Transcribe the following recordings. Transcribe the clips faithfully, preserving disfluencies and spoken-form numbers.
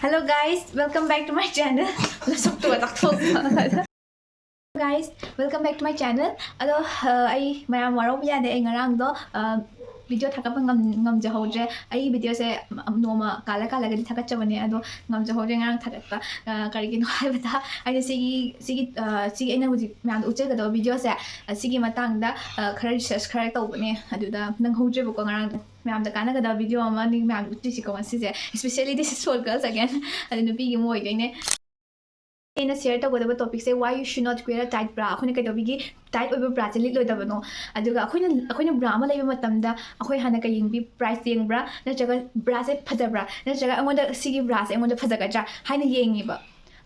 Hello guys, welcome back to my channel. ꯅꯁꯛꯇꯨꯒ ꯇꯥꯛꯊꯣꯛꯄ꯫ Guys, welcome back to my channel. ꯑꯗꯣ ꯑ, ꯑꯩ ꯃꯌꯥꯝ ꯋꯥꯔꯧꯕ ꯌꯥꯗꯦ, ꯑꯩ ꯉꯔꯥꯡꯗꯣ ꯚꯤꯗꯤꯑꯣ ꯊꯥꯒꯠꯄ ꯉꯝ- ꯉꯝꯖꯍꯧꯗ꯭ꯔꯦ꯫ ꯑꯩ ꯚꯤꯗꯤꯑꯣꯁꯦ ꯅꯣꯡꯃ ꯀꯥꯜꯂ ꯀꯥꯜꯂꯒꯗꯤ ꯊꯥꯒꯠꯆꯕꯅꯦ, ꯑꯗꯣ ꯉꯝꯖꯍꯧꯗ꯭ꯔꯦ ꯉꯔꯥꯡ ꯊꯥꯒꯠꯄ꯫ ꯑ, ꯀꯔꯤꯒꯤꯅꯣ ꯍꯥꯏꯕꯗ ꯑꯩꯅ ꯁꯤꯒꯤ ꯁꯤꯒꯤ ꯑ, ꯁꯤꯒꯤ ꯑꯩꯅ ꯍꯧꯖꯤꯛ ꯃꯌꯥꯝꯗ ꯎꯠꯆꯒꯗꯕ ꯚꯤꯗꯤꯑꯣꯁꯦ, ꯑ, ꯁꯤꯒꯤ ꯃꯇꯥꯡꯗ ꯑ, ꯈꯔ ꯔꯤꯁꯔꯁ ꯈꯔ ꯇꯧꯕꯅꯦ, ꯑꯗꯨꯗ ꯅꯪꯍꯧꯗ꯭ꯔꯦꯕꯀꯣ ꯉꯔꯥꯡꯗꯣ꯫ ꯃꯌꯥꯝꯗ ꯀꯥꯟꯅꯒꯗꯕ ꯚꯤꯗꯤꯑꯣ ꯑꯃꯅꯤ ꯃꯌꯥꯝ ꯎꯠꯇꯣꯏꯁꯤꯀꯣ ꯉꯁꯤꯁꯦ, especially this is for girls again. ꯑꯗꯨ ꯅꯨꯄꯤꯒꯤ ꯑꯃ ꯑꯣꯏꯗꯣꯏꯅꯦ꯫ ꯑꯩꯅ ꯁꯤꯌꯔ ꯇꯧꯒꯗꯕ ꯇꯣꯄꯤꯛꯁꯦ, why you should not wear a tight bra. ꯑꯩꯈꯣꯏꯅ ꯀꯩꯗꯧꯕꯤꯒꯤ ꯇꯥꯏꯠ ꯑꯣꯏꯕ ꯕ꯭ꯔꯥꯁꯦ ꯂꯤꯠꯂꯣꯏꯗꯕꯅꯣ? ꯑꯗꯨꯒ ꯑꯩꯈꯣꯏꯅ ꯑꯩꯈꯣꯏꯅ ꯕ꯭ꯔꯥ ꯑꯃ ꯂꯩꯕ ꯃꯇꯝꯗ ꯑꯩꯈꯣꯏ ꯍꯥꯟꯅ ꯀꯩ ꯌꯦꯡꯕꯤ? ꯄ꯭ꯔꯥꯏꯁ ꯌꯦꯡꯕ꯭ꯔꯥ, ꯅꯠꯇ꯭ꯔꯒ ꯕ꯭ꯔꯥꯁꯦ ꯐꯖꯕ꯭ꯔꯥ, ꯅꯠꯇ꯭ꯔꯒ ꯑꯩꯉꯣꯟꯗ ꯁꯤꯒꯤ ꯕ꯭ꯔꯥꯁꯦ ꯑꯩꯉꯣꯟꯗ ꯐꯖꯒꯗ꯭ꯔꯥ ꯍꯥꯏꯅ ꯌꯦꯡꯉꯦꯕ꯫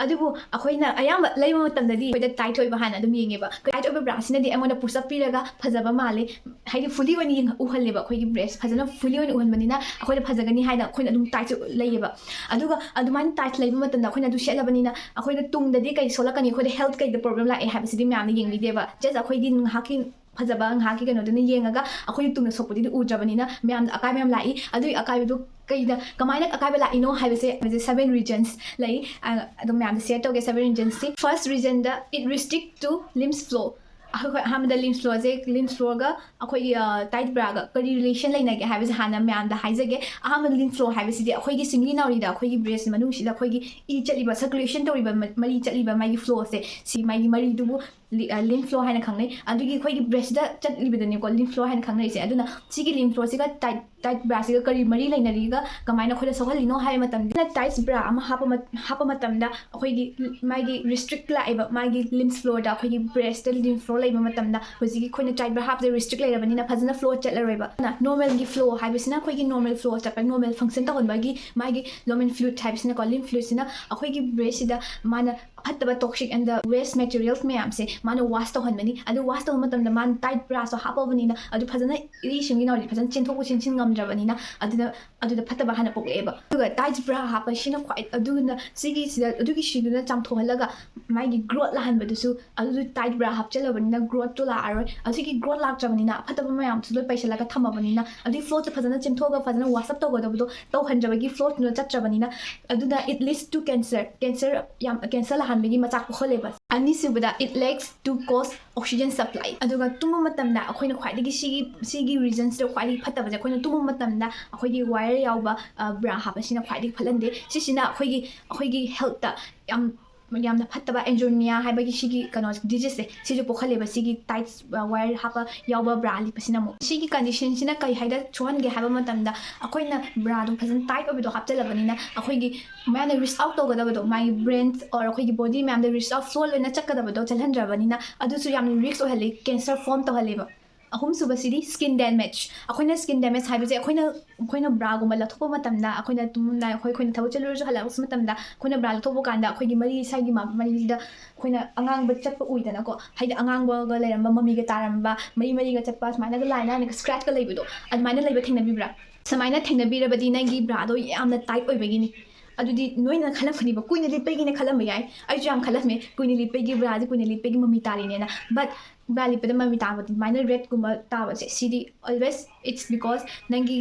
ꯑꯗꯨꯕꯨ ꯑꯩꯈꯣꯏꯅ ꯑꯌꯥꯝꯕ ꯂꯩꯕ ꯃꯇꯝꯗꯗꯤ ꯑꯩꯈꯣꯏꯗ ꯇꯥꯏꯠ ꯑꯣꯏꯕ ꯍꯥꯟꯅ ꯑꯗꯨꯝ ꯌꯦꯡꯉꯦꯕ꯫ ꯇꯥꯏꯠ ꯑꯣꯏꯕ ꯕ꯭ꯔꯥꯁꯤꯅꯗꯤ ꯑꯩꯉꯣꯟꯗ ꯄꯨꯁ ꯑꯞ ꯄꯤꯔꯒ ꯐꯖꯕ ꯃꯥꯜꯂꯤ, ꯍꯥꯏꯗꯤ ꯐꯨꯂꯤ ꯑꯣꯏꯅ ꯌꯦꯡ- ꯎꯍꯜꯂꯦꯕ꯫ ꯑꯩꯈꯣꯏꯒꯤ ꯕ꯭ꯔꯦꯁ ꯐꯖꯅ ꯐꯨꯂꯤ ꯑꯣꯏꯅ ꯎꯍꯟꯕꯅꯤꯅ ꯑꯩꯈꯣꯏꯗ ꯐꯖꯒꯅꯤ ꯍꯥꯏꯅ ꯑꯩꯈꯣꯏꯅ ꯑꯗꯨꯝ ꯇꯥꯏꯠꯁꯦ ꯂꯩꯌꯦꯕ꯫ ꯑꯗꯨꯒ ꯑꯗꯨꯃꯥꯏꯅ ꯇꯥꯏꯠ ꯂꯩꯕ ꯃꯇꯝꯗ ꯑꯩꯈꯣꯏꯅ ꯑꯗꯨ ꯁꯦꯠꯂꯕꯅꯤꯅ ꯑꯩꯈꯣꯏꯗ ꯇꯨꯡꯗꯗꯤ ꯀꯩ ꯁꯣꯛꯂꯛꯀꯅꯤ, ꯑꯩꯈꯣꯏꯗ ꯍꯦꯜꯠ ꯀꯩꯗ ꯄ꯭ꯔꯣꯕ꯭ꯂꯦꯝ ꯂꯥꯛꯑꯦ ꯍꯥꯏꯕꯁꯤꯗꯤ ꯃꯌꯥꯝꯅ ꯌꯦꯡꯕꯤꯗꯦꯕ꯫ ꯖꯁ ꯑꯩꯈꯣꯏꯒꯤ ꯉꯥꯏꯍꯥꯛꯀꯤ ꯐꯖꯕ ꯉꯥꯏꯍꯥꯛꯀꯤ ꯀꯩꯅꯣꯗꯨꯅ ꯌꯦꯡꯉꯒ ꯑꯩꯈꯣꯏꯒꯤ ꯇꯨꯡꯗ ꯁꯣꯛꯄꯗꯨꯗꯤ ꯎꯗ꯭ꯔꯕꯅꯤꯅ ꯃꯌꯥꯝꯗ ꯑꯀꯥꯏꯕ ꯌꯥꯝ ꯂꯥꯛꯏ꯫ ꯑꯗꯨꯒꯤ ꯑꯀꯥꯏꯕꯗꯨ ꯀꯩꯗ ꯀꯃꯥꯏꯅ ꯑꯀꯥꯏꯕ ꯂꯥꯛꯏꯅꯣ ꯍꯥꯏꯕꯁꯦ, ꯍꯥꯏꯕꯁꯦ ꯁꯕꯦꯟ ꯔꯤꯖꯟꯁ ꯂꯩ꯫ ꯑ, ꯑꯗꯨꯝ ꯃꯌꯥꯝꯗ ꯁꯤꯌꯔ ꯇꯧꯒꯦ ꯁꯕꯦꯟ ꯔꯤꯖꯟꯁꯁꯤ꯫ ꯐꯥꯔꯁ ꯔꯤꯖꯟꯗ, it restrict to limbs flow. ꯑꯩꯈꯣꯏ ꯑꯍꯥꯟꯕꯗ ꯂꯤꯝꯁ ꯐ꯭ꯂꯣꯁꯦ, ꯂꯤꯝꯁ ꯐ꯭ꯂꯣꯒ ꯑꯩꯈꯣꯏꯒꯤ ꯇꯥꯏꯠ ꯕ꯭ꯔꯥꯒ ꯀꯔꯤ ꯔꯤꯂꯦꯁꯟ ꯂꯩꯅꯒꯦ ꯍꯥꯏꯕꯁꯦ ꯍꯥꯟꯅ ꯃꯌꯥꯝꯗ ꯍꯥꯏꯖꯒꯦ꯫ ꯑꯍꯥꯟꯕꯗ ꯂꯤꯝꯁ ꯐ꯭ꯂꯣ ꯍꯥꯏꯕꯁꯤꯗꯤ ꯑꯩꯈꯣꯏꯒꯤ ꯁꯤꯡꯂꯤ ꯅꯥꯎꯔꯤꯗ, ꯑꯩꯈꯣꯏꯒꯤ ꯕ꯭ꯔꯦꯁ ꯃꯅꯨꯡꯁꯤꯗ ꯑꯩꯈꯣꯏꯒꯤ ꯏ ꯆꯠꯂꯤꯕ, ꯁꯔꯀꯨꯂꯦꯁꯟ ꯇꯧꯔꯤꯕ ꯃ- ꯃꯔꯤ ꯆꯠꯂꯤꯕ ꯃꯥꯒꯤ ꯐ꯭ꯂꯣꯁꯦ, ꯁꯤ ꯃꯥꯒꯤ ꯃꯔꯤꯗꯨꯕꯨ ꯂꯤ- ꯑ, ꯂꯤꯝꯐ ꯐ꯭ꯂꯣ ꯍꯥꯏꯅ ꯈꯪꯅꯩ꯫ ꯑꯗꯨꯒꯤ ꯑꯩꯈꯣꯏꯒꯤ ꯕ꯭ꯔꯦꯁꯇ ꯆꯠꯂꯤꯕꯗꯨꯅꯤꯀꯣ ꯂꯤꯝꯐ ꯐ꯭ꯂꯣ ꯍꯥꯏꯅ ꯈꯪꯅꯔꯤꯁꯦ꯫ ꯑꯗꯨꯅ ꯁꯤꯒꯤ ꯂꯤꯝꯐ ꯐ꯭ꯂꯣꯁꯤꯒ ꯇꯥꯏꯠ ꯇꯥꯏꯠ ꯕ꯭ꯔꯥꯁꯤꯒ ꯀꯔꯤ ꯃꯔꯤ ꯂꯩꯅꯔꯤꯒ ꯀꯃꯥꯏꯅ ꯑꯩꯈꯣꯏꯗ ꯁꯣꯛꯍꯜꯂꯤꯅꯣ ꯍꯥꯏꯕ ꯃꯇꯝꯗ, ꯇꯥꯏꯠꯁ ꯕ꯭ꯔꯥ ꯑꯃ ꯍꯥꯞꯄ ꯃꯠ- ꯍꯥꯞꯄ ꯃꯇꯝꯗ ꯑꯩꯈꯣꯏꯒꯤ ꯃꯥꯒꯤ ꯔꯤꯁꯇ꯭ꯔꯤꯛ ꯂꯥꯛꯑꯦꯕ, ꯃꯥꯒꯤ ꯂꯤꯝꯐ ꯐ꯭ꯂꯣꯗ, ꯑꯩꯈꯣꯏꯒꯤ ꯕ꯭ꯔꯦꯁꯇ ꯂꯤꯝꯐ ꯐ꯭ꯂꯣ ꯂꯩꯕ ꯃꯇꯝꯗ ꯍꯧꯖꯤꯛꯀꯤ ꯑꯩꯈꯣꯏꯅ ꯇꯥꯏꯠ ꯕ꯭ꯔꯥ ꯍꯥꯞꯄꯁꯦ ꯔꯤꯁꯇ꯭ꯔꯤꯛ ꯂꯩꯔꯕꯅꯤꯅ ꯐꯖꯅ ꯐ꯭ꯂꯣ ꯆꯠꯂꯔꯣꯏꯕ꯫ ꯑꯗꯨꯅ ꯅꯣꯔꯃꯦꯜꯒꯤ ꯐ꯭ꯂꯣ ꯍꯥꯏꯕꯁꯤꯅ ꯑꯩꯈꯣꯏꯒꯤ ꯅꯣꯔꯃꯦꯜ ꯐ꯭ꯂꯣ ꯆꯠꯄ, ꯅꯣꯔꯃꯦꯜ ꯐꯪꯁꯟ ꯇꯧꯍꯟꯕꯒꯤ ꯃꯥꯒꯤ ꯂꯣꯃꯦꯟ ꯐ꯭ꯂꯨꯏꯗ ꯍꯥꯏꯕꯁꯤꯅꯀꯣ, ꯂꯤꯝꯐ ꯐ꯭ꯂꯨꯏꯗꯁꯤꯅ ꯑꯩꯈꯣꯏꯒꯤ ꯕ꯭ꯔꯦꯁꯁꯤꯗ ꯃꯥꯅ ꯐꯠꯇꯕ toxic and the waste materials ꯃꯌꯥꯝꯁꯦ ꯃꯥꯅ wash ꯇꯧꯍꯟꯕꯅꯤ꯫ ꯑꯗꯨ wash ꯇꯧꯕ ꯃꯇꯝꯗ ꯃꯥꯅ tight bra ꯁꯨ ꯍꯥꯞꯄꯕꯅꯤꯅ ꯑꯗꯨ ꯐꯖꯅ ꯏꯁꯤꯡꯒꯤ ꯅꯥꯎꯔꯤ ꯐꯖꯅ ꯆꯦꯟꯊꯣꯛ ꯆꯦꯟꯁꯤꯟ ꯉꯝꯗ꯭ꯔꯕꯅꯤꯅ ꯑꯗꯨꯅ ꯑꯗꯨꯗ ꯐꯠꯇꯕ ꯍꯥꯟꯅ ꯄꯣꯛꯂꯛꯑꯦꯕ꯫ ꯑꯗꯨꯒ tight bra ꯍꯥꯞꯄꯁꯤꯅ ꯈ꯭ꯋꯥꯏ ꯑꯗꯨꯅ ꯁꯤꯒꯤꯁꯤꯗ ꯑꯗꯨꯒꯤ ꯁꯤꯗꯨꯅ ꯆꯥꯝꯊꯣꯛꯍꯜꯂꯒ ꯃꯥꯒꯤ growth ꯂꯥꯛꯍꯟꯕꯗꯨꯁꯨ ꯑꯗꯨꯗꯨ tight bra ꯍꯥꯞꯆꯜꯂꯕꯅꯤꯅ growth ꯇꯣ ꯂꯥꯛꯑꯔꯣꯏ꯫ ꯑꯗꯨꯒꯤ growth ꯂꯥꯛꯇ꯭ꯔꯕꯅꯤꯅ ꯑꯐꯠꯇꯕ ꯃꯌꯥꯝꯁꯨ ꯂꯣꯏ ꯄꯩꯁꯜꯂꯒ ꯊꯝꯃꯕꯅꯤꯅ ꯑꯗꯨꯒꯤ flow ꯇꯣ ꯐꯖꯅ ꯆꯦꯟꯊꯣꯛꯑꯒ ꯐꯖꯅ wash up ꯇꯧꯒꯗꯕꯗꯣ ꯇꯧꯍꯟꯗ꯭ꯔꯕꯒꯤ flow ꯗꯨꯅ ꯆꯠꯇ꯭ꯔꯕꯅꯤꯅ ꯑꯗꯨꯅ it leads to cancer, cancer ꯌꯥꯝ cancer ꯂꯥꯛꯍꯟꯕꯒꯤ ꯃꯆꯥꯛ ꯄꯣꯛꯍꯜꯂꯦꯕ꯫ ꯑꯅꯤꯁꯨꯕꯗ it lacks to cause oxygen supply꯫ ꯑꯗꯨꯒ ꯇꯨꯝꯕ ꯃꯇꯝꯗ ꯑꯩꯈꯣꯏꯅ ꯈ꯭ꯋꯥꯏꯗꯒꯤ ꯁꯤꯒꯤ ꯁꯤꯒꯤ reasons ꯇꯣ ꯈ꯭ꯋꯥꯏꯗꯒꯤ ꯐꯠꯇꯕꯁꯦ ꯑꯩꯈꯣꯏꯅ ꯇꯨꯝꯕ ꯃꯇꯝꯗ ꯑꯩꯈꯣꯏꯒꯤ wire ꯌꯥꯎꯕ bra ꯍꯥꯞꯄꯁꯤꯅ ꯈ꯭ꯋꯥꯏꯗꯒꯤ ꯐꯠꯍꯟꯗꯦ꯫ ꯁꯤꯁꯤꯅ ꯑꯩꯈꯣꯏꯒꯤ ꯑꯩꯈꯣꯏꯒꯤ health ꯇ ꯌꯥꯝ ꯌꯥꯝꯅ ꯐꯠꯇꯕ angina ꯍꯥꯏꯕꯒꯤ ꯁꯤꯒꯤ ꯀꯩꯅꯣ disease ꯁꯦ ꯁꯤꯁꯨ ꯄꯣꯛꯍꯜꯂꯦꯕ ꯁꯤꯒꯤ tight wire ꯍꯥꯞꯄ ꯌꯥꯎꯕ bra ꯂꯤꯠꯄꯁꯤꯅ꯫ ꯑꯃꯨꯛ ꯁꯤꯒꯤ condition ꯁꯤꯅ ꯀꯩ ꯍꯥꯏꯗ ꯊꯣꯛꯍꯟꯒꯦ ꯍꯥꯏꯕ ꯃꯇꯝꯗ ꯑꯩꯈꯣꯏꯅ bra ꯗꯣ ꯐꯖꯅ tight ꯑꯣꯏꯕꯗꯣ ꯍꯥꯞꯆꯜꯂꯕꯅꯤꯅ ꯑꯩꯈꯣꯏꯒꯤ ꯃꯌꯥꯝꯅ reach out ꯇꯧꯒꯗꯕꯗꯣ ꯃꯥꯒꯤ brain or ꯑꯩꯈꯣꯏꯒꯤ body ꯃꯌꯥꯝꯗ reach out flow ꯂꯣꯏꯅ ꯆꯠꯀꯗꯕꯗꯣ ꯆꯠꯍꯟꯗ꯭ꯔꯕꯅꯤꯅ ꯑꯗꯨꯁꯨ ꯌꯥꯝꯅ risk ꯑꯣꯏꯍꯜꯂꯤ, cancer form ꯇꯧꯍꯜꯂꯦꯕ꯫ ꯑꯍꯨꯝꯁꯨꯕꯁꯤꯗꯤ skin damage꯫ ꯑꯩꯈꯣꯏꯅ skin damage ꯍꯥꯏꯕꯁꯦ ꯑꯩꯈꯣꯏꯅ ꯑꯩꯈꯣꯏꯅ bra ꯒꯨꯝꯕ ꯂꯧꯊꯣꯛꯄ ꯃꯇꯝꯗ ꯑꯩꯈꯣꯏꯅ ꯇꯨꯝꯂꯝꯗꯥꯏ ꯑꯩꯈꯣꯏ ꯑꯩꯈꯣꯏꯅ ꯊꯕꯛ ꯆꯠꯂꯨꯔꯁꯨ ꯍꯜꯂꯛꯄ ꯃꯇꯝꯗ ꯑꯩꯈꯣꯏꯅ bra ꯂꯧꯊꯣꯛꯄ ꯀꯥꯟꯗ ꯑꯩꯈꯣꯏꯒꯤ ꯃꯔꯤ ꯁ꯭ꯋꯥꯏꯒꯤ ꯃ- ꯃꯔꯤꯁꯤꯗ ꯑꯩꯈꯣꯏꯅ ꯑꯉꯥꯡꯕ ꯆꯠꯄ ꯎꯏꯗꯅꯀꯣ꯫ ꯍꯥꯏꯗꯤ ꯑꯉꯥꯡꯕꯒ ꯂꯩꯔꯝꯕ ꯃꯃꯤꯒ ꯇꯥꯔꯝꯕ ꯃꯔꯤ ꯃꯔꯤꯒ ꯆꯠꯄ ꯁꯨꯃꯥꯏꯅꯒ line line ꯒ scratch ꯀ ꯂꯩꯕꯗꯣ ꯑꯗꯨꯃꯥꯏꯅ ꯂꯩꯕ ꯊꯦꯡꯅꯕꯤꯕ꯭ꯔꯥ? ꯁꯨꯃꯥꯏꯅ ꯊꯦꯡꯅꯕꯤꯔꯕꯗꯤ ꯅꯪꯒꯤ bra ꯗꯣ ꯌꯥꯝꯅ tight ꯑꯣꯏꯕꯒꯤꯅꯤ꯫ ꯑꯗꯨꯗꯤ ꯅꯣꯏꯅ ꯈꯜꯂꯝꯒꯅꯤꯕ ꯀꯨꯏꯅ ꯂꯤꯠꯄꯒꯤꯅꯦ ꯈꯜꯂꯝꯕ ꯌꯥꯏ꯫ ꯑꯩꯁꯨ ꯌꯥꯝ ꯈꯜꯂꯝꯃꯦ ꯀꯨꯏꯅ ꯂꯤꯠꯄꯒꯤ bra ꯁꯦ ꯀꯨꯏꯅ ꯂꯤꯠꯄꯒꯤ ꯃꯃꯤ ꯇꯥꯔꯤꯅꯦꯅ꯫ But bra ꯂꯤꯠꯄꯗ ꯃꯃꯤ ꯇꯥꯕꯗꯤ ꯑꯗꯨꯃꯥꯏꯅ red ꯀꯨꯝꯕ ꯇꯥꯕꯁꯦ ꯁꯤꯗꯤ always it's because ꯅꯪꯒꯤ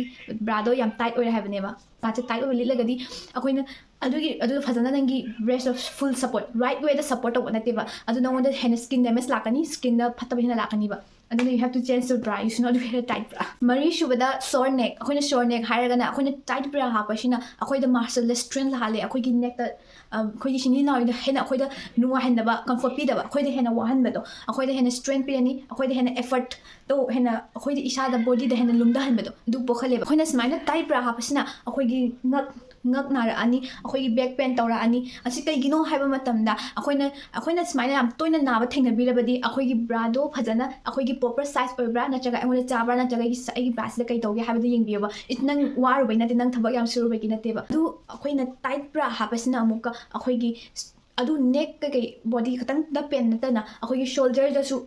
bra ꯗꯣ ꯌꯥꯝ tight ꯑꯣꯏꯔꯦ ꯍꯥꯏꯕꯅꯦꯕ꯫ Bra ꯁꯦ tight ꯑꯣꯏꯕ ꯂꯤꯠꯂꯒꯗꯤ ꯑꯩꯈꯣꯏꯅ ꯑꯗꯨꯒꯤ ꯑꯗꯨ ꯐꯖꯅ ꯅꯪꯒꯤ breast ꯗꯣ full support, right way ꯗ support ꯇꯧꯕ ꯅꯠꯇꯦꯕ꯫ ꯑꯗꯨ ꯅꯉꯣꯟꯗ ꯍꯦꯟꯅ skin damage ꯂꯥꯛꯀꯅꯤ, skin ꯗ ꯐꯠꯇꯕ ꯍꯦꯟꯅ ꯂꯥꯛꯀꯅꯤꯕ꯫ ꯑꯗꯨꯅ you have to change to bra, you should not wear a tight bra. ꯃꯔꯤꯁꯨꯕꯗ sore neck꯫ ꯑꯩꯈꯣꯏꯅ sore neck ꯍꯥꯏꯔꯒꯅ ꯑꯩꯈꯣꯏꯅ tight bra ꯍꯥꯞꯄꯁꯤꯅ ꯑꯩꯈꯣꯏꯗ muscle ꯗ strain ꯂꯥꯛꯍꯜꯂꯦ꯫ ꯑꯩꯈꯣꯏꯒꯤ neck ꯇ ꯑ, ꯑꯩꯈꯣꯏꯒꯤ ꯁꯤꯡꯂꯤ ꯅꯥꯎꯔꯤꯗ ꯍꯦꯟꯅ ꯑꯩꯈꯣꯏꯗ ꯅꯨꯡꯉꯥꯏꯍꯟꯗꯕ, comfort ꯄꯤꯗꯕ, ꯑꯩꯈꯣꯏꯗ ꯍꯦꯟꯅ ꯋꯥꯍꯟꯕꯗꯣ, ꯑꯩꯈꯣꯏꯗ ꯍꯦꯟꯅ strain ꯄꯤꯔꯅꯤ, ꯑꯩꯈꯣꯏꯗ ꯍꯦꯟꯅ effort ꯇꯣ ꯍꯦꯟꯅ ꯑꯩꯈꯣꯏꯗ ꯏꯁꯥꯗ body ꯗ ꯍꯦꯟꯅ ꯂꯨꯝꯊꯍꯟꯕꯗꯣ ꯑꯗꯨ ꯄꯣꯛꯍꯜꯂꯦꯕ꯫ ꯑꯩꯈꯣꯏꯅ ꯁꯨꯃꯥꯏꯅ tight bra ꯍꯥꯞꯄꯁꯤꯅ ꯑꯩꯈꯣꯏꯒꯤ ꯉꯛ ꯉꯛ ꯅꯥꯔꯛꯑꯅꯤ, ꯑꯩꯈꯣꯏꯒꯤ back pain ꯇꯧꯔꯛꯑꯅꯤ꯫ ꯑꯁꯤ ꯀꯩꯒꯤꯅꯣ ꯍꯥꯏꯕ ꯃꯇꯝꯗ ꯑꯩꯈꯣꯏꯅ ꯑꯩꯈꯣꯏꯅ ꯁꯨꯃꯥꯏꯅ ꯌꯥꯝ ꯇꯣꯏꯅ ꯅꯥꯕ ꯊꯦꯡꯅꯕꯤꯔꯕꯗꯤ ꯑꯩꯈꯣꯏꯒꯤ bra ꯗꯣ ꯐꯖꯅ ꯑꯩꯈꯣꯏꯒꯤ proper size ꯑꯣꯏꯕ꯭ꯔꯥ ꯅꯠꯇ꯭ꯔꯒ ꯑꯩꯉꯣꯟꯗ ꯆꯥꯕ꯭ꯔꯥ ꯅꯠꯇ꯭ꯔꯒ ꯑꯩꯒꯤ ꯑꯩꯒꯤ bra ꯁꯤꯗ ꯀꯩ ꯇꯧꯒꯦ ꯍꯥꯏꯕꯗꯣ ꯌꯦꯡꯕꯤꯌꯣꯕ꯫ It ꯅꯪ ꯋꯥꯔꯨꯕꯩ ꯅꯠꯇꯦ, ꯅꯪ ꯊꯕꯛ ꯌꯥꯝ ꯁꯨꯔꯨꯕꯒꯤ ꯅꯠꯇꯦꯕ꯫ ꯑꯗꯨ ꯑꯩꯈꯣꯏꯅ tight bra ꯍꯥꯞꯄꯁꯤꯅ ꯑꯃꯨꯛꯀ ꯑꯩꯈꯣꯏꯒꯤ ꯑꯗꯨ neck ꯀꯩꯀꯩ body ꯈꯛꯇꯪꯗ pain ꯅꯠꯇꯅ ꯑꯩꯈꯣꯏꯒꯤ shoulder ꯗꯁꯨ,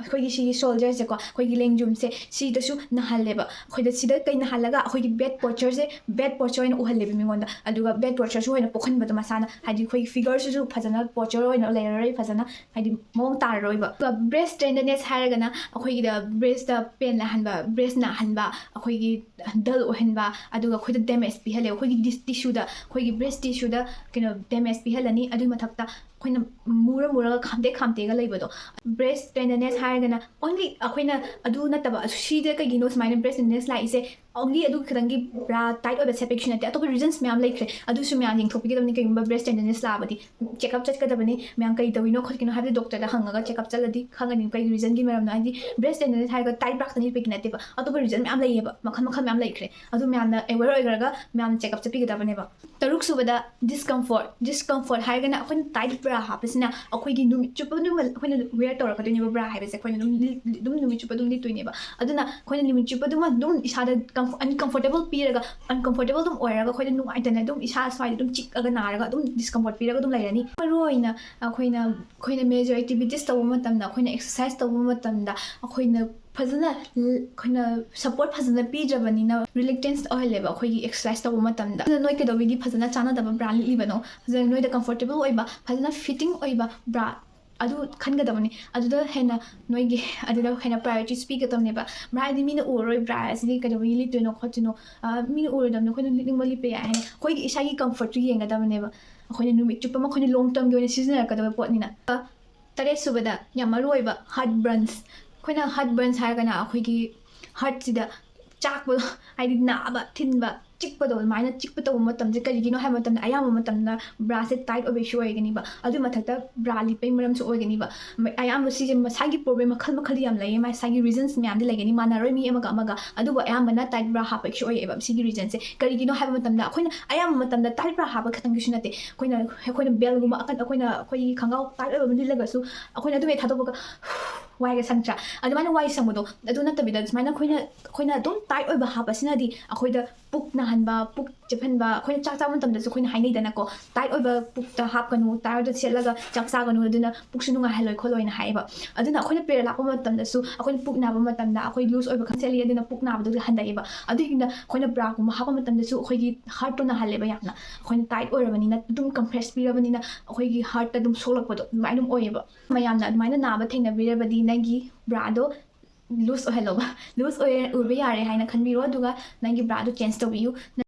ꯑꯩꯈꯣꯏꯒꯤ ꯁꯤꯒꯤ shoulder ꯁꯦꯀꯣ, ꯑꯩꯈꯣꯏꯒꯤ ꯂꯦꯡꯖꯨꯝꯁꯦ ꯁꯤꯗꯁꯨ ꯅꯥꯍꯜꯂꯦꯕ꯫ ꯑꯩꯈꯣꯏꯗ ꯁꯤꯗ ꯀꯩ ꯅꯥꯍꯜꯂꯒ ꯑꯩꯈꯣꯏꯒꯤ bad posture ꯁꯦ bad posture ꯑꯣꯏꯅ ꯎꯍꯜꯂꯦꯕ ꯃꯤꯉꯣꯟꯗ꯫ ꯑꯗꯨꯒ bad posture ꯁꯨ ꯑꯣꯏꯅ ꯄꯣꯛꯍꯟꯕꯗꯣ ꯃꯁꯥꯅ, ꯍꯥꯏꯗꯤ ꯑꯩꯈꯣꯏꯒꯤ figure ꯁꯤꯁꯨ ꯐꯖꯅ posture ꯑꯣꯏꯅ ꯂꯩꯔꯔꯣꯏ, ꯐꯖꯅ ꯍꯥꯏꯗꯤ ꯃꯑꯣꯡ ꯇꯥꯔꯔꯣꯏꯕ꯫ ꯑꯗꯨꯒ breast tenderness ꯍꯥꯏꯔꯒꯅ ꯑꯩꯈꯣꯏꯒꯤꯗ breast ꯇ pain ꯂꯥꯛꯍꯟꯕ, breast ꯅꯥꯍꯟꯕ, ꯑꯩꯈꯣꯏꯒꯤ dull ꯑꯣꯏꯍꯟꯕ, ꯑꯗꯨꯒ ꯑꯩꯈꯣꯏꯗ damage ꯄꯤꯍꯜꯂꯦ꯫ ꯑꯩꯈꯣꯏꯒꯤ dis-, tissue ꯗ, ꯑꯩꯈꯣꯏꯒꯤ breast tissue ꯗ ꯀꯩꯅꯣ damage ꯄꯤꯍꯜꯂꯅꯤ꯫ ꯑꯗꯨꯒꯤ ꯃꯊꯛꯇ ꯑꯩꯈꯣꯏꯅ ꯃꯨꯔ ꯃꯨꯔꯒ ꯈꯥꯝꯇꯦꯛ ꯈꯥꯝꯇꯦꯛꯒ ꯂꯩꯕꯗꯣ꯫ Breast tenderness ꯍꯥꯏꯔꯒꯅ only ꯑꯩꯈꯣꯏꯅ ꯑꯗꯨ ꯅꯠꯇꯕ, ꯁꯤꯗ ꯀꯩꯒꯤꯅꯣ ꯁꯨꯃꯥꯏꯅ breast tenderness ꯂꯥꯛꯏꯁꯦ? Only ꯑꯗꯨ ꯈꯤꯇꯪꯒꯤ bra tight ꯑꯣꯏꯕ ꯁꯦꯠꯄꯒꯤꯁꯨ ꯅꯠꯇꯦ, ꯑꯇꯣꯞꯄ reasons ꯃꯌꯥꯝ ꯂꯩꯈ꯭ꯔꯦ꯫ ꯑꯗꯨꯁꯨ ꯃꯌꯥꯝ ꯌꯦꯡꯊꯣꯛꯄꯤꯒꯗꯕꯅꯤ꯫ ꯀꯩꯒꯨꯝꯕ breast tenderness ꯂꯥꯛꯑꯕꯗꯤ check up ꯆꯠꯀꯗꯕꯅꯤ꯫ ꯃꯌꯥꯝ ꯀꯩ ꯇꯧꯔꯤꯅꯣ ꯈꯣꯠꯀꯤꯅꯣ ꯍꯥꯏꯕꯗꯤ doctor ꯗ ꯍꯪꯉꯒ check up ꯆꯠꯂꯗꯤ ꯈꯪꯒꯅꯤ ꯀꯩꯒꯤ reason ꯒꯤ ꯃꯔꯝꯅꯣ꯫ ꯍꯥꯏꯗꯤ breast tenderness ꯍꯥꯏꯔꯒ tight bra ꯈꯛꯇ ꯂꯤꯠꯄꯒꯤ ꯅꯠꯇꯦꯕ, ꯑꯇꯣꯞꯄ reason ꯃꯌꯥꯝ ꯂꯩꯌꯦꯕ, ꯃꯈꯜ ꯃꯈꯜ ꯃꯌꯥꯝ ꯂꯩꯈ꯭ꯔꯦ꯫ ꯑꯗꯨ ꯃꯌꯥꯝꯅ aware ꯑꯣꯏꯈ꯭ꯔꯒ ꯃꯌꯥꯝꯅ check up ꯆꯠꯄꯤꯒꯗꯕꯅꯦꯕ꯫ ꯇꯔꯨꯛ ꯁꯨꯕꯗ discomfort꯫ Discomfort ꯍꯥꯏꯔꯒꯅ ꯑꯩꯈꯣꯏꯅ tight bra ꯍꯥꯞꯄꯁꯤꯅ ꯑꯩꯈꯣꯏꯒꯤ ꯅꯨꯃꯤꯠ ꯆꯨꯞꯄ ꯑꯗꯨꯝ ꯑꯩꯈꯣꯏꯅ wear ꯇꯧꯔꯛꯀꯗꯣꯏꯅꯦꯕ bra ꯍꯥꯏꯕꯁꯦ꯫ ꯑꯩꯈꯣꯏꯅ ꯑꯗꯨꯝ ꯂꯤ-, ꯑꯗꯨꯝ ꯅꯨꯃꯤꯠ ꯆꯨꯞꯄ ꯑꯗꯨꯝ ꯂꯤꯠꯇꯣꯏꯅꯦꯕ꯫ ꯑꯗꯨꯅ ꯑꯩꯈꯣꯏꯅ ꯅꯨꯃꯤꯠ ꯆꯨꯞꯄ ꯑꯗꯨꯝ, ꯑꯗꯨꯝ ꯏꯁꯥꯗ comf-, uncomfortable ꯄꯤꯔꯒ, uncomfortable ꯑꯗꯨꯝ ꯑꯣꯏꯔꯒ ꯑꯩꯈꯣꯏꯗ ꯅꯨꯡꯉꯥꯏꯇꯅ ꯑꯗꯨꯝ ꯏꯁꯥ ꯁ꯭ꯋꯥꯏꯗ ꯑꯗꯨꯝ ꯆꯤꯛꯑꯒ ꯅꯥꯔꯒ ꯑꯗꯨꯝ discomfort ꯄꯤꯔꯒ ꯑꯗꯨꯝ ꯂꯩꯔꯅꯤ꯫ ꯃꯔꯨꯑꯣꯏꯅ ꯑꯩꯈꯣꯏꯅ, ꯑꯩꯈꯣꯏꯅ major activities ꯇꯧꯕ ꯃꯇꯝꯗ, ꯑꯩꯈꯣꯏꯅ exercise ꯇꯧꯕ ꯃꯇꯝꯗ ꯑꯩꯈꯣꯏꯅ ꯐꯖꯅ ꯂ-, ꯑꯩꯈꯣꯏꯅ support ꯐꯖꯅ ꯄꯤꯗ꯭ꯔꯕꯅꯤꯅ reluctance ꯑꯣꯏꯍꯜꯂꯦꯕ ꯑꯩꯈꯣꯏꯒꯤ exercise ꯇꯧꯕ ꯃꯇꯝꯗ꯫ ꯑꯗꯨꯅ ꯅꯣꯏ ꯀꯩꯗꯧꯕꯒꯤ ꯐꯖꯅ ꯆꯥꯟꯅꯗꯕ bra ꯂꯤꯠꯂꯤꯕꯅꯣ? ꯐꯖꯅ ꯅꯣꯏꯗ comfortable ꯑꯣꯏꯕ, ꯐꯖꯅ fitting ꯑꯣꯏꯕ bra ꯑꯗꯨ ꯈꯟꯒꯗꯕꯅꯤ꯫ ꯑꯗꯨꯗ ꯍꯦꯟꯅ ꯅꯣꯏꯒꯤ, ꯑꯗꯨꯗ ꯍꯦꯟꯅ priorities ꯄꯤꯒꯗꯕꯅꯦꯕ꯫ Bra ꯍꯥꯏꯗꯤ ꯃꯤꯅ ꯎꯔꯔꯣꯏ bra ꯑꯁꯤꯗꯤ ꯀꯩꯗꯧꯕꯒꯤ ꯂꯤꯠꯇꯣꯏꯅꯣ ꯈꯣꯠꯇꯣꯏꯅꯣ, ꯑ, ꯃꯤꯅ ꯎꯔꯣꯏꯗꯕꯅꯤ, ꯑꯩꯈꯣꯏꯅ ꯂꯤꯠꯅꯤꯡꯕ ꯂꯤꯠꯄ ꯌꯥꯏ ꯍꯥꯏꯅ ꯑꯩꯈꯣꯏꯒꯤ ꯏꯁꯥꯒꯤ comfort ꯇꯨ ꯌꯦꯡꯒꯗꯕꯅꯦꯕ꯫ ꯑꯩꯈꯣꯏꯅ ꯅꯨꯃꯤꯠ ꯆꯨꯞꯄ ꯑꯃ ꯑꯩꯈꯣꯏꯅ long term ꯒꯤ ꯑꯣꯏꯅ ꯁꯤꯖꯤꯟꯅꯔꯛꯀꯗꯕ ꯄꯣꯠꯅꯤꯅ꯫ ꯇꯔꯦꯠ ꯁꯨꯕꯗ ꯌꯥꯝ ꯃꯔꯨ ꯑꯣꯏꯕ heart burns꯫ ꯑꯩꯈꯣꯏꯅ heart burns ꯍꯥꯏꯔꯒꯅ ꯑꯩꯈꯣꯏꯒꯤ heart ꯁꯤꯗ ꯆꯥꯛꯄꯗꯣ, ꯍꯥꯏꯗꯤ ꯅꯥꯕ, ꯊꯤꯟꯕ, ꯆꯤꯛꯄꯗꯣ, ꯑꯗꯨꯃꯥꯏꯅ ꯆꯤꯛꯄ ꯇꯧꯕ ꯃꯇꯝꯁꯦ ꯀꯔꯤꯒꯤꯅꯣ ꯍꯥꯏꯕ ꯃꯇꯝꯗ, ꯑꯌꯥꯝꯕ ꯃꯇꯝꯗ bra ꯁꯦ tight ꯑꯣꯏꯕ issue ꯑꯣꯏꯒꯅꯤꯕ꯫ ꯑꯗꯨꯏ ꯃꯊꯛꯇ bra ꯂꯤꯠꯄꯩ ꯃꯔꯝꯁꯨ ꯑꯣꯏꯒꯅꯤꯕ꯫ ꯃ-, ꯑꯌꯥꯝꯕ ꯁꯤꯁꯦ ꯃꯁꯥꯒꯤ problem ꯃꯈꯜ ꯃꯈꯜ ꯌꯥꯝ ꯂꯩꯌꯦ, ꯃꯁꯥꯒꯤ reasons ꯃꯌꯥꯝꯗꯤ ꯂꯩꯒꯅꯤ, ꯃꯥꯟꯅꯔꯣꯏ ꯃꯤ ꯑꯃꯒ ꯑꯃꯒ꯫ ꯑꯗꯨꯕꯨ ꯑꯌꯥꯝꯕꯅ tight bra ꯍꯥꯞꯄ issue ꯑꯣꯏꯌꯦꯕ ꯁꯤꯒꯤ reason ꯁꯦ꯫ ꯀꯔꯤꯒꯤꯅꯣ ꯍꯥꯏꯕ ꯃꯇꯝꯗ, ꯑꯩꯈꯣꯏꯅ ꯑꯌꯥꯝꯕ ꯃꯇꯝꯗ tight bra ꯍꯥꯞꯄ ꯈꯛꯇꯪꯒꯤꯁꯨ ꯅꯠꯇꯦ, ꯑꯩꯈꯣꯏꯅ, ꯑꯩꯈꯣꯏꯅ belt ꯒꯨꯝꯕ ꯑꯀꯟ-, ꯑꯩꯈꯣꯏꯅ ꯑꯩꯈꯣꯏꯒꯤ ꯈꯣꯡꯒ꯭ꯔꯥꯎ tight ꯑꯣꯏꯕ ꯑꯃ ꯂꯤꯠꯂꯒꯁꯨ ꯑꯩꯈꯣꯏꯅ ꯑꯗꯨꯝ ꯍꯦꯛ ꯊꯥꯗꯣꯛꯄꯒ ꯋꯥꯏꯒ ꯁꯪꯗ꯭ꯔꯥ? ꯑꯗꯨꯃꯥꯏꯅ ꯋꯥꯏ ꯁꯪꯕꯗꯣ ꯑꯗꯨ ꯅꯠꯇꯕꯤꯗ ꯁꯨꯃꯥꯏꯅ ꯑꯩꯈꯣꯏꯅ ꯑꯩꯈꯣꯏꯅ ꯑꯗꯨꯝ ꯇꯥꯏꯠ ꯑꯣꯏꯕ ꯍꯥꯞꯄꯁꯤꯅꯗꯤ ꯑꯩꯈꯣꯏꯗ ꯄꯨꯛ ꯅꯥꯍꯟꯕ, ꯄꯨꯛ ꯆꯦꯞꯍꯟꯕ, ꯑꯩꯈꯣꯏꯅ ꯆꯥꯛ ꯆꯥꯕ ꯃꯇꯝꯗꯁꯨ ꯑꯩꯈꯣꯏꯅ ꯍꯥꯏꯅꯩꯗꯅꯀꯣ, ꯇꯥꯏꯠ ꯑꯣꯏꯕ ꯄꯨꯛꯇ ꯍꯥꯞꯀꯅꯨ, ꯇꯥꯏꯠ ꯑꯣꯏꯕ ꯁꯦꯠꯂꯒ ꯆꯥꯛ ꯆꯥꯒꯅꯨ, ꯑꯗꯨꯅ ꯄꯨꯛꯁꯨ ꯅꯨꯡꯉꯥꯏꯍꯜꯂꯣꯏ ꯈꯣꯠꯂꯣꯏꯅ ꯍꯥꯏꯌꯦꯕ꯫ ꯑꯗꯨꯅ ꯑꯩꯈꯣꯏꯅ ꯄꯦꯔꯦꯗ ꯂꯥꯛꯄ ꯃꯇꯝꯗꯁꯨ ꯑꯩꯈꯣꯏꯅ ꯄꯨꯛ ꯅꯥꯕ ꯃꯇꯝꯗ ꯑꯩꯈꯣꯏ ꯂꯨꯖ ꯑꯣꯏꯕ ꯈꯪ ꯁꯦꯠꯂꯤ, ꯑꯗꯨꯅ ꯄꯨꯛ ꯅꯥꯕꯗꯨ ꯍꯟꯊꯩꯌꯦꯕ꯫ ꯑꯗꯨꯒꯤꯅ ꯑꯩꯈꯣꯏꯅ ꯕ꯭ꯔꯥꯒꯨꯝꯕ ꯍꯥꯞꯄ ꯃꯇꯝꯗꯁꯨ ꯑꯩꯈꯣꯏꯒꯤ ꯍꯥꯔꯠꯇꯣ ꯅꯥꯍꯜꯂꯦꯕ ꯌꯥꯝꯅ꯫ ꯑꯩꯈꯣꯏꯅ ꯇꯥꯏꯠ ꯑꯣꯏꯔꯕꯅꯤꯅ, ꯑꯗꯨꯝ ꯀꯝꯄ꯭ꯔꯦꯁ ꯄꯤꯔꯕꯅꯤꯅ ꯑꯩꯈꯣꯏꯒꯤ ꯍꯥꯔꯠꯇ ꯑꯗꯨꯝ ꯁꯣꯛꯂꯛꯄꯗꯣ ꯑꯗꯨꯃꯥꯏꯅ ꯑꯗꯨꯝ ꯑꯣꯏꯌꯦꯕ꯫ ꯃꯌꯥꯝꯅ ꯑꯗꯨꯃꯥꯏꯅ ꯅꯥꯕ ꯊꯦꯡꯅꯕꯤꯔꯕꯗꯤ ꯅꯪꯒꯤ ꯕ꯭ꯔꯥꯗꯣ ꯂꯨꯖ ꯑꯣꯏꯍꯜꯂꯣꯕ꯫ ꯂꯨꯖ ꯑꯣꯏ ꯑꯣꯏꯕ ꯌꯥꯔꯦ ꯍꯥꯏꯅ ꯈꯟꯕꯤꯔꯣ, ꯑꯗꯨꯒ ꯅꯪꯒꯤ ꯕ꯭ꯔꯥꯗꯣ ꯆꯦꯟꯖ ꯇꯧꯕꯤꯌꯨ꯫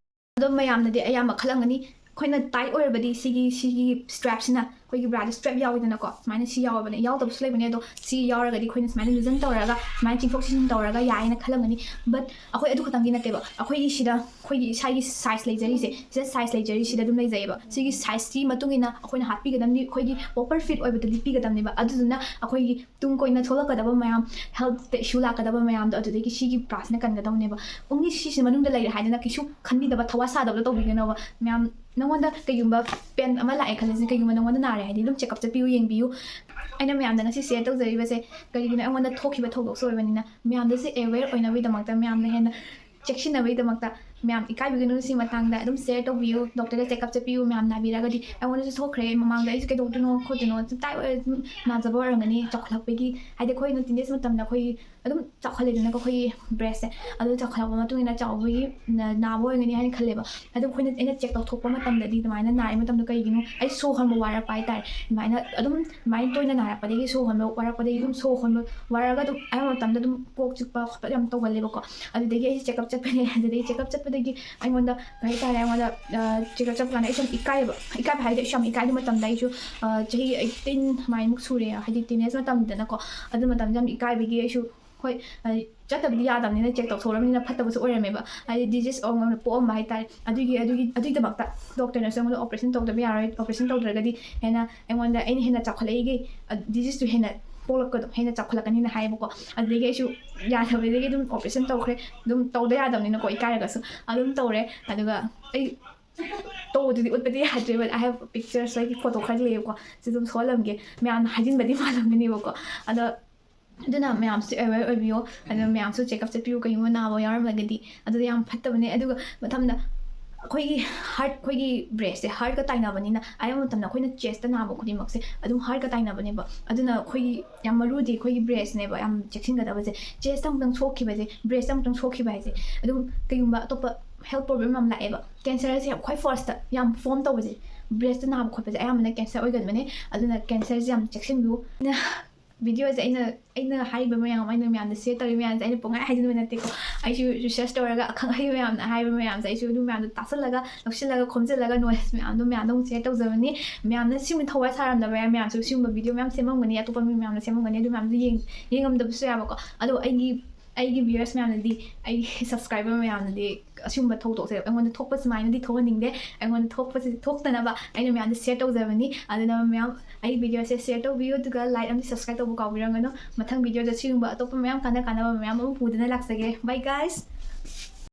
ꯑꯗꯣ ꯃꯌꯥꯝꯅꯗꯤ ꯑꯌꯥꯝꯕ ꯈꯜꯂꯝꯒꯅꯤ, ꯑꯩꯈꯣꯏꯅ ꯇꯥꯏꯠ ꯑꯣꯏꯔꯕꯗꯤ ꯁꯤꯒꯤ ꯁꯤꯒꯤ ꯁ꯭ꯇ꯭ꯔꯦꯞꯁꯤꯅ, ꯑꯩꯈꯣꯏꯒꯤ ꯕ꯭ꯔꯥꯗ ꯁ꯭ꯇ꯭ꯔꯦꯞ ꯌꯥꯎꯋꯤꯗꯅꯀꯣ, ꯁꯨꯃꯥꯏꯅ ꯁꯤ ꯌꯥꯎꯔꯕꯅꯦ, ꯌꯥꯎꯗꯕꯁꯨ ꯂꯩꯕꯅꯦ, ꯑꯗꯣ ꯁꯤ ꯌꯥꯎꯔꯒꯗꯤ ꯑꯩꯈꯣꯏꯅ ꯁꯨꯃꯥꯏꯅ ꯂꯨꯖꯟ ꯇꯧꯔꯒ ꯁꯨꯃꯥꯏꯅ ꯆꯤꯡꯊꯣꯛ ꯆꯤꯡꯁꯤꯟ ꯇꯧꯔꯒ ꯌꯥꯏꯌꯦꯅ ꯈꯜꯂꯝꯒꯅꯤ꯫ ꯕꯠ ꯑꯩꯈꯣꯏ ꯑꯗꯨ ꯈꯛꯇꯪꯒꯤ ꯅꯠꯇꯦꯕ, ꯑꯩꯈꯣꯏꯒꯤ ꯁꯤꯗ ꯑꯩꯈꯣꯏꯒꯤ ꯏꯁꯥꯒꯤ ꯁꯥꯏꯖ ꯂꯩꯖꯔꯤꯁꯦ, ꯁꯤꯗ ꯁꯥꯏꯖ ꯂꯩꯖꯔꯤꯁꯤꯗ ꯑꯗꯨꯝ ꯂꯩꯖꯩꯌꯦꯕ꯫ ꯁꯤꯒꯤ ꯁꯥꯏꯖꯀꯤ ꯃꯇꯨꯡ ꯏꯟꯅ ꯑꯩꯈꯣꯏꯅ ꯍꯥꯞꯄꯤꯒꯗꯕꯅꯤ, ꯑꯩꯈꯣꯏꯒꯤ ꯄ꯭ꯔꯣꯄꯔ ꯐꯤꯠ ꯑꯣꯏꯕꯗꯨ ꯂꯤꯠꯄꯤꯒꯗꯕꯅꯦꯕ꯫ ꯑꯗꯨꯗꯨꯅ ꯑꯩꯈꯣꯏꯒꯤ ꯇꯨꯡ ꯀꯣꯏꯅ ꯊꯣꯛꯂꯛꯀꯗꯕ ꯃꯌꯥꯝ, ꯍꯦꯜꯠꯇ ꯏꯁꯨ ꯂꯥꯛꯀꯗꯕ ꯃꯌꯥꯝꯗꯣ ꯑꯗꯨꯗꯒꯤ ꯁꯤꯒꯤ ꯕ꯭ꯔꯥꯁꯤꯅ ꯀꯟꯒꯗꯧꯅꯦꯕ꯫ ꯑꯣꯡꯂꯤ ꯁꯤꯁꯤ ꯃꯅꯨꯡꯗ ꯂꯩꯔꯦ ꯍꯥꯏꯗꯅ ꯀꯩꯁꯨ ꯈꯟꯕꯤꯗꯕ, ꯊꯋꯥ ꯁꯥꯗꯕꯗꯣ ꯇꯧꯕꯤꯒꯅꯣꯕ ꯃꯌꯥꯝ꯫ ꯅꯪꯉꯣꯟꯗ ꯀꯩꯒꯨꯝꯕ ꯄꯦꯟ ꯑꯃ ꯂꯥꯛꯑꯦ ꯈꯜꯂꯁꯤ, ꯀꯩꯒꯨꯝꯕ ꯅꯪꯉꯣꯟꯗ ꯅꯥꯔꯦ ꯍꯥꯏꯗꯤ ꯑꯗꯨꯝ ꯆꯦꯛꯑꯞ ꯆꯠꯄꯤꯌꯨ, ꯌꯦꯡꯕꯤꯌꯨ꯫ ꯑꯩꯅ ꯃꯌꯥꯝꯗ ꯉꯁꯤ ꯁꯤꯌꯔ ꯇꯧꯖꯔꯤꯕꯁꯦ ꯀꯔꯤꯒꯤꯅꯣ, ꯑꯩꯉꯣꯟꯗ ꯊꯣꯛꯈꯤꯕ ꯊꯧꯗꯣꯛꯁꯨ ꯑꯣꯏꯕꯅꯤꯅ ꯃꯌꯥꯝꯗꯁꯨ ꯑꯦꯋꯦꯌꯔ ꯑꯣꯏꯅꯕꯒꯤꯗꯃꯛꯇ, ꯃꯌꯥꯝꯅ ꯍꯦꯟꯅ ꯆꯦꯛꯁꯤꯟꯅꯕꯒꯤꯗꯃꯛꯇ ꯃꯌꯥꯝ ꯏꯀꯥꯏꯕꯤꯒꯅꯨ꯫ ꯁꯤ ꯃꯇꯥꯡꯗ ꯑꯗꯨꯝ ꯁꯤꯌꯔ ꯇꯧꯕꯤꯌꯨ, ꯗꯣꯛꯇꯔꯗ ꯆꯦꯛꯑꯞ ꯆꯠꯄꯤꯌꯨ꯫ ꯃꯌꯥꯝ ꯅꯥꯕꯤꯔꯒꯗꯤ ꯑꯩꯉꯣꯟꯗꯁꯨ ꯊꯣꯛꯈ꯭ꯔꯦ ꯃꯃꯥꯡꯗ, ꯑꯩꯁꯨ ꯀꯩꯗꯧꯗꯣꯏꯅꯣ ꯈꯣꯠꯇꯣꯏꯅꯣ, ꯑꯗꯨꯝ ꯇꯥꯏꯠ ꯑꯣꯏꯔ ꯑꯗꯨꯝ ꯅꯥꯖꯕ ꯑꯣꯏꯔꯝꯒꯅꯤ꯫ ꯆꯥꯎꯈꯠꯂꯛꯄꯒꯤ, ꯍꯥꯏꯗꯤ ꯑꯩꯈꯣꯏꯅ ꯇꯤꯅꯦꯖ ꯃꯇꯝꯗ ꯑꯩꯈꯣꯏꯒꯤ ꯑꯗꯨꯝ ꯆꯥꯎꯈꯠꯂꯦꯗꯅꯀꯣ ꯑꯩꯈꯣꯏꯒꯤ ꯕ꯭ꯔꯦꯁꯁꯦ, ꯑꯗꯨ ꯆꯥꯎꯈꯠꯂꯛꯄ ꯃꯇꯨꯡ ꯏꯟꯅ ꯆꯥꯎꯕꯒꯤ ꯅ- ꯅꯥꯕ ꯑꯣꯏꯒꯅꯤ ꯍꯥꯏꯅ ꯈꯜꯂꯦꯕ꯫ ꯑꯗꯨ ꯑꯩꯈꯣꯏꯅ, ꯑꯩꯅ ꯆꯦꯛ ꯇꯧꯊꯣꯛꯄ ꯃꯇꯝꯗꯗꯤ ꯑꯗꯨꯃꯥꯏꯅ ꯅꯥꯔꯤ ꯃꯇꯝꯗꯣ ꯀꯩꯒꯤꯅꯣ, ꯑꯩ ꯁꯣꯔ ꯍꯣꯟꯕ ꯋꯥꯔꯛꯄ ꯍꯥꯏꯇꯥꯔꯦ, ꯑꯗꯨꯃꯥꯏꯅ ꯑꯗꯨꯝ ꯑꯗꯨꯃꯥꯏꯅ ꯇꯣꯏꯅ ꯅꯥꯔꯛꯄꯗꯒꯤ, ꯁꯣꯔ ꯍꯣꯟꯕ ꯋꯥꯔꯛꯄꯗꯒꯤ ꯑꯗꯨꯝ ꯁꯣꯔ ꯍꯣꯟꯕ ꯋꯥꯔꯛꯑꯒ ꯑꯗꯨꯝ ꯑꯌꯥꯝꯕ ꯃꯇꯝꯗ ꯑꯗꯨꯝ ꯀꯣꯛ ꯆꯤꯛꯄ ꯈꯣꯠꯄ ꯌꯥꯝ ꯇꯧꯒꯜꯂꯦꯕꯀꯣ꯫ ꯑꯗꯨꯗꯒꯤ ꯑꯩꯁꯦ ꯆꯦꯛꯑꯞ ꯆꯠꯄꯅꯦ꯫ ꯑꯗꯨꯗꯒꯤ ꯆꯦꯛꯑꯞ ꯆꯠꯄꯗꯒꯤ ꯑꯩꯉꯣꯟꯗ ꯀꯩ ꯍꯥꯏꯇꯥꯔꯦ, ꯑꯩꯉꯣꯟꯗ ꯆꯦꯛꯑꯞ ꯆꯠꯄ ꯀꯥꯟꯗ ꯑꯩꯁꯨ ꯌꯥꯝ ꯏꯀꯥꯏꯌꯦꯕ꯫ ꯏꯀꯥꯏꯕ ꯍꯥꯏꯗꯤ ꯑꯩꯁꯨ ꯌꯥꯝ ꯏꯀꯥꯏ꯫ ꯑꯗꯨ ꯃꯇꯝꯗ ꯑꯩꯁꯨ ꯑ, ꯆꯍꯤ ꯑꯩꯠꯇꯤꯟ ꯁꯨꯃꯥꯏꯃꯨꯛ ꯁꯨꯔꯦ, ꯍꯥꯏꯗꯤ ꯇꯤꯅꯦꯖ ꯃꯇꯝꯗꯅꯀꯣ꯫ ꯑꯗꯨ ꯃꯇꯝꯗ ꯌꯥꯝ ꯏꯀꯥꯏꯕꯒꯤ ꯑꯩꯁꯨ, ꯍꯣꯏ, ꯑ, ꯆꯠꯇꯕꯗꯤ ꯌꯥꯗꯕꯅꯤꯅ, ꯆꯦꯛ ꯇꯧꯊꯣꯛꯎꯔꯕꯅꯤꯅ ꯐꯠꯇꯕꯁꯨ ꯑꯣꯏꯔꯝꯃꯦꯕ, ꯍꯥꯏꯗꯤ ꯗꯤꯖꯤꯁ ꯑꯣꯏꯅ ꯄꯣꯛꯑꯝꯕ ꯍꯥꯏꯇꯥꯔꯦ꯫ ꯑꯗꯨꯒꯤ ꯑꯗꯨꯒꯤ ꯑꯗꯨꯒꯤꯗꯃꯛꯇ ꯗꯣꯛꯇꯔꯅꯁꯨ ꯑꯩꯉꯣꯟꯗ ꯑꯣꯄꯔꯦꯁꯟ ꯇꯧꯗꯕ ꯌꯥꯔꯣꯏ, ꯑꯣꯄꯔꯦꯁꯟ ꯇꯧꯗ꯭ꯔꯒꯗꯤ ꯍꯦꯟꯅ ꯑꯩꯉꯣꯟꯗ, ꯑꯩꯅ ꯍꯦꯟꯅ ꯆꯥꯎꯈꯠꯂꯛꯏꯒꯤ, ꯑ, ꯗꯤꯖꯤꯁꯇꯨ ꯍꯦꯟꯅ ꯄꯣꯛꯂꯛꯀꯗꯣ, ꯍꯦꯟꯅ ꯆꯥꯎꯈꯠꯂꯛꯀꯅꯤꯅ ꯍꯥꯏꯌꯦꯕꯀꯣ꯫ ꯑꯗꯨꯗꯒꯤ ꯑꯩꯁꯨ ꯌꯥꯗꯕꯗꯒꯤ ꯑꯗꯨꯝ ꯑꯣꯄꯔꯦꯁꯟ ꯇꯧꯈ꯭ꯔꯦ꯫ ꯑꯗꯨꯝ ꯇꯧꯗ ꯌꯥꯗꯕꯅꯤꯅꯀꯣ, ꯏꯀꯥꯏꯔꯒꯁꯨ ꯑꯗꯨꯝ ꯇꯧꯔꯦ꯫ ꯑꯗꯨꯒ ꯑꯩ ꯇꯧꯕꯗꯨꯗꯤ ꯎꯠꯄꯗꯤ ꯌꯥꯗ꯭ꯔꯦ, but I have pictures, ꯑꯩꯒꯤ ꯐꯣꯇꯣ ꯈꯔ ꯂꯩꯌꯦꯕꯀꯣ, ꯁꯤ ꯑꯗꯨꯝ ꯁꯣꯛꯍꯜꯂꯝꯒꯦ꯫ ꯃꯌꯥꯝꯅ ꯍꯥꯏꯖꯤꯟꯕꯗꯤ ꯃꯥꯜꯂꯝꯒꯅꯦꯕꯀꯣ, ꯑꯗꯣ ꯑꯗꯨꯅ ꯃꯌꯥꯝꯁꯨ ꯑꯦꯋꯦꯌꯔ ꯑꯣꯏꯕꯤꯌꯣ꯫ ꯑꯗꯨꯅ ꯃꯌꯥꯝꯁꯨ ꯆꯦꯛꯑꯞ ꯆꯠꯄꯤꯌꯨ, ꯀꯩꯒꯨꯝꯕ ꯅꯥꯕ ꯌꯥꯎꯔꯝꯃꯒꯗꯤ꯫ ꯑꯗꯨꯗꯤ ꯌꯥꯝ ꯐꯠꯇꯕꯅꯦ꯫ ꯑꯗꯨꯒ ꯃꯊꯪꯗ ꯑꯩꯈꯣꯏꯒꯤ ꯍꯥꯔꯠ, ꯑꯩꯈꯣꯏꯒꯤ ꯕ꯭ꯔꯦꯁꯁꯦ ꯍꯥꯔꯠꯀ ꯇꯥꯏꯅꯕꯅꯤꯅ, ꯑꯌꯥꯝꯕ ꯃꯇꯝꯗ ꯑꯩꯈꯣꯏꯅ ꯆꯦꯁꯇ ꯅꯥꯕ ꯈꯨꯗꯤꯡꯃꯛꯁꯦ ꯑꯗꯨꯝ ꯍꯥꯔꯠꯀ ꯇꯥꯏꯅꯕꯅꯦꯕ꯫ ꯑꯗꯨꯅ ꯑꯩꯈꯣꯏꯒꯤ ꯌꯥꯝ ꯃꯔꯨꯗꯤ ꯑꯩꯈꯣꯏꯒꯤ ꯕ꯭ꯔꯦꯁꯅꯦꯕ ꯌꯥꯝ ꯆꯦꯛꯁꯤꯟꯒꯗꯕꯁꯦ꯫ ꯆꯦꯁꯇ ꯑꯃꯨꯛꯇꯪ ꯁꯣꯛꯈꯤꯕꯁꯦ, ꯕ꯭ꯔꯦꯁꯇ ꯑꯃꯨꯛꯇꯪ ꯁꯣꯛꯈꯤꯕ ꯍꯥꯏꯁꯦ, ꯑꯗꯨꯝ ꯀꯩꯒꯨꯝꯕ ꯑꯇꯣꯞꯄ ꯍꯦꯜꯠ ꯄ꯭ꯔꯣꯕ꯭ꯂꯦꯝ ꯌꯥꯝ ꯂꯥꯛꯑꯦꯕ꯫ ꯀꯦꯟꯁꯔꯁꯦ ꯌꯥꯝ ꯈ꯭ꯋꯥꯏ ꯐꯥꯔꯁꯇ ꯌꯥꯝ ꯐꯣꯝ ꯇꯧꯕꯁꯦ, ꯕ꯭ꯔꯦꯁꯇ ꯅꯥꯕ ꯈꯣꯠꯄꯁꯦ ꯑꯌꯥꯝꯕꯅ ꯀꯦꯟꯁꯔ ꯑꯣꯏꯒꯟꯕꯅꯦ꯫ ꯑꯗꯨꯅ ꯀꯦꯟꯁꯔꯁꯦ ꯌꯥꯝ ꯆꯦꯛꯁꯤꯟꯕꯤꯌꯨ꯫ ꯑꯗꯨꯅ ꯚꯤꯗꯤꯑꯣꯁꯦ ꯑꯩꯅ, ꯑꯩꯅ ꯍꯥꯏꯔꯤꯕ ꯃꯌꯥꯝ, ꯑꯩꯅ ꯃꯌꯥꯝꯗ ꯁꯤꯌꯔ ꯇꯧꯔꯤꯕ ꯃꯌꯥꯝꯁꯦ ꯑꯩꯅ ꯄꯨꯡꯍꯥꯏ ꯍꯥꯏꯖꯤꯟꯕ ꯅꯠꯇꯦꯀꯣ꯫ ꯑꯩꯁꯨ ꯔꯤꯁꯔꯁ ꯇꯧꯔꯒ ꯑꯈꯪ ꯑꯍꯩ ꯃꯌꯥꯝꯅ ꯍꯥꯏꯕ ꯃꯌꯥꯝꯁꯦ ꯑꯩꯁꯨ ꯑꯗꯨ ꯃꯌꯥꯝꯗꯣ ꯇꯥꯁꯜꯂꯒ, ꯂꯧꯁꯤꯜꯂꯒ, ꯈꯣꯝꯖꯤꯜꯂꯒ ꯅꯣꯂꯦꯖ ꯃꯌꯥꯝꯗꯣ, ꯃꯌꯥꯝꯗꯣ ꯑꯃꯨꯛ ꯁꯤꯌꯔ ꯇꯧꯖꯕꯅꯤ꯫ ꯃꯌꯥꯝꯅ ꯁꯤꯒꯨꯝꯕ ꯊꯋꯥꯏ ꯁꯥꯔꯝꯗꯕ ꯃꯌꯥꯝ, ꯃꯌꯥꯝꯁꯨ ꯁꯤꯒꯨꯝꯕ ꯚꯤꯗꯤꯑꯣ ꯃꯌꯥꯝ ꯁꯦꯝꯃꯝꯒꯅꯤ, ꯑꯇꯣꯞꯄ ꯃꯤ ꯃꯌꯥꯝꯅ ꯁꯦꯝꯃꯝꯒꯅꯤ, ꯑꯗꯨ ꯃꯌꯥꯝꯗꯣ ꯌꯦꯡ-, ꯌꯦꯡꯉꯝꯗꯕꯁꯨ ꯌꯥꯕꯀꯣ꯫ ꯑꯗꯣ ꯑꯩꯒꯤ, ꯑꯩꯒꯤ ꯚ꯭ꯌꯨꯋꯔꯁ ꯃꯌꯥꯝꯅꯗꯤ, ꯑꯩꯒꯤ ꯁꯕꯁꯀ꯭ꯔꯥꯏꯕꯔ ꯃꯌꯥꯝꯅꯗꯤ ꯑꯁꯤꯒꯨꯝꯕ ꯊꯧꯗꯣꯛꯁꯦ ꯑꯩꯉꯣꯟꯗ ꯊꯣꯛꯄ ꯁꯨꯃꯥꯏꯅꯗꯤ ꯊꯣꯛꯍꯟꯅꯤꯡꯗꯦ꯫ ꯑꯩꯉꯣꯟꯗ ꯊꯣꯛꯄꯁꯦ ꯊꯣꯛꯇꯅꯕ ꯑꯩꯅ ꯃꯌꯥꯝꯗ ꯁꯤꯌꯔ ꯇꯧꯖꯕꯅꯤ꯫ ꯑꯗꯨꯅ ꯃꯌꯥꯝ ꯑꯩ ꯚꯤꯗꯤꯑꯣꯁꯦ ꯁꯤꯌꯔ ꯇꯧꯕꯤꯌꯨ, ꯑꯗꯨꯒ ꯂꯥꯏꯛ ꯑꯃꯗꯤ ꯁꯕꯁꯀ꯭ꯔꯥꯏꯕ ꯇꯧꯕ ꯀꯥꯎꯕꯤꯔꯝꯒꯅꯨ꯫ ꯃꯊꯪ ꯚꯤꯗꯤꯑꯣꯗ ꯁꯤꯒꯨꯝꯕ ꯑꯇꯣꯞꯄ ꯃꯌꯥꯝ ꯀꯥꯟꯅ ꯀꯥꯟꯅꯕ ꯃꯌꯥꯝ ꯑꯃ ꯄꯨꯗꯨꯅ ꯂꯥꯛꯆꯒꯦ꯫ Bye guys!